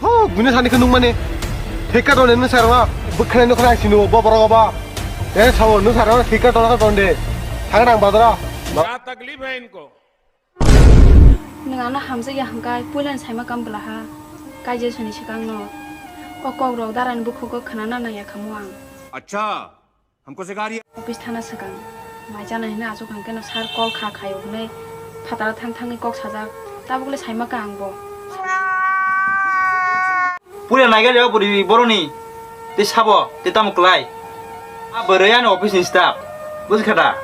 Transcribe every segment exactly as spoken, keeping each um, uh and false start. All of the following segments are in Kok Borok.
Ho, bini sani khe nung mani. Thika ton nung sarwa, bwkhwnai nung khwnai sinu, bo borok ba. Eh, sawo nung sarwa thika ton ka ton de. Thang rang badra. क्या तकलीफ है इनको? Nwng ano hamjakya hwnkhe puilani saima kam bwlaha, kaijasoni swkangno o kokrok darani bukhugo khwnana nangya khamu ang. अच्छा, हमको सिखा रही है। Office thana swkang, mai chana hinwi achuk hwnkhe no sir call kha khaio hwnwi phataro thang thangwi kok sajak, tabukle saima kha ang bo. Puila naiga reo bwrwi boroni tei sabo tei tamo kwlai. A bwrwi ani office ni staff, bujikha da?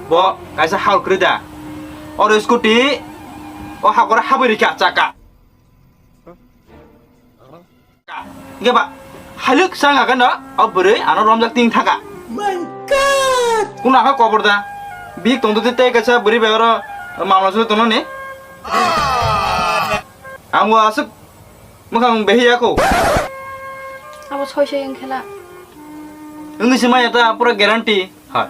Bo kaisa hal kwrwi da. Oro scooty o hakora habwi rikha chaka. Hingke ba haluk sang hakhe no o bwrwi ano romjak ting thaka. Kuno hakhe kobor da. Bik tongdo tei kaisa bwrwi bai oro mamla sulu tongno ni. Ang bo aswk mwkhang behiya ko. Abo soi soi wngkhe la. Wngwi se maya ta pura guarantee. Hai.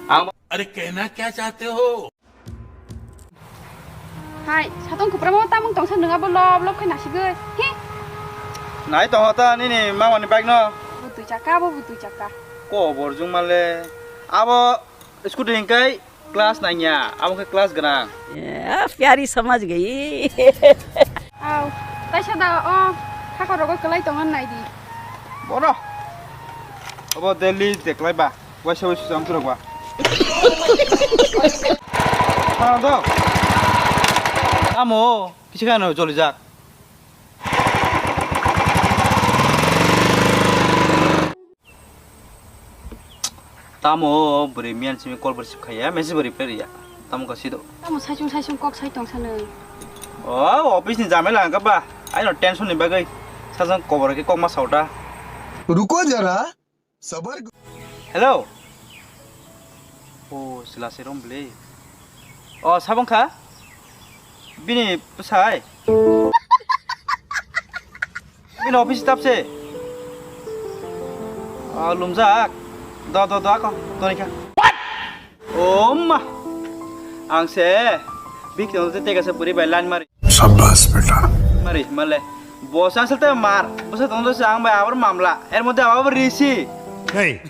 Ang अरे कहना क्या चाहते हो? Hai, satong kwprama tamung tongsa nwng abo lob lob khe nasigwi. Hi. Nai tongo ta nini mamani bike no. Butui chaka, abo butui chaka. Kobor jung male. Abo scooty hingkai class nangya, amo khe class gwnang. ए, प्यारी समझ गई। Au, taisa da o, khakorogo kwlai tongo nai di. Bono. Obo Delhi de kwlai ba, waisa waisa jam turok ba. Khana do. Amo, kisi khana joli jak. Tamo bwrwi miyan simi call bo receive khaiya, message bo reply riya. Tamo ka sido. Tamo saichung saichung kok sai tong sanwi. O, office ni jamela hwnkha ba. Aino tension ni bagwi saichung kobor khe kok ma sauta. रुको जरा, सबर Hello. O, sila se rom bwle. O, sabong kha? Bini bwsai? Bini office staff se? O, lumjak. Do, do, do, ako. Toni kha. O, ma. Ang se. Bik no te tega se buri bai line mari. शाबाश बेटा। Mari, male. Boss asal te mar. Boss tong do se ang bai abar mamla. Er moddhe abar risi. Hey।